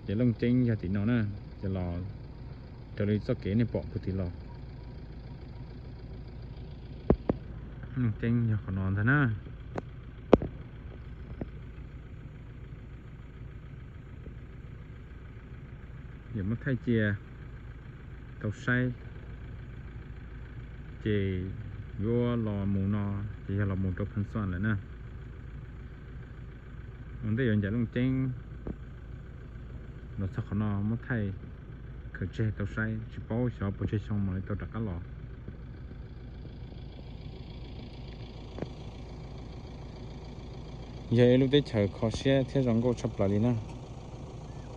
Ces Looj Ceeb yog tim no na, ces los raws li txoj kev nej pom puag tim los. Looj Ceeb yog qhov no ntag na. Yog muab thaij cia tau saib, ces yuav los mus no, ces yog los mus rau Pheej Xuam lawm na. Ua ntej yuav ncaim Looj Ceeb los txog qhov no muab thaij khaws tseg tau saib, tsis paub xyov puas tsawg xyoo mam li tau rov qab los. Yog ib lub teb chaws kho siab thiab zoo nkauj tshaj plaws li na.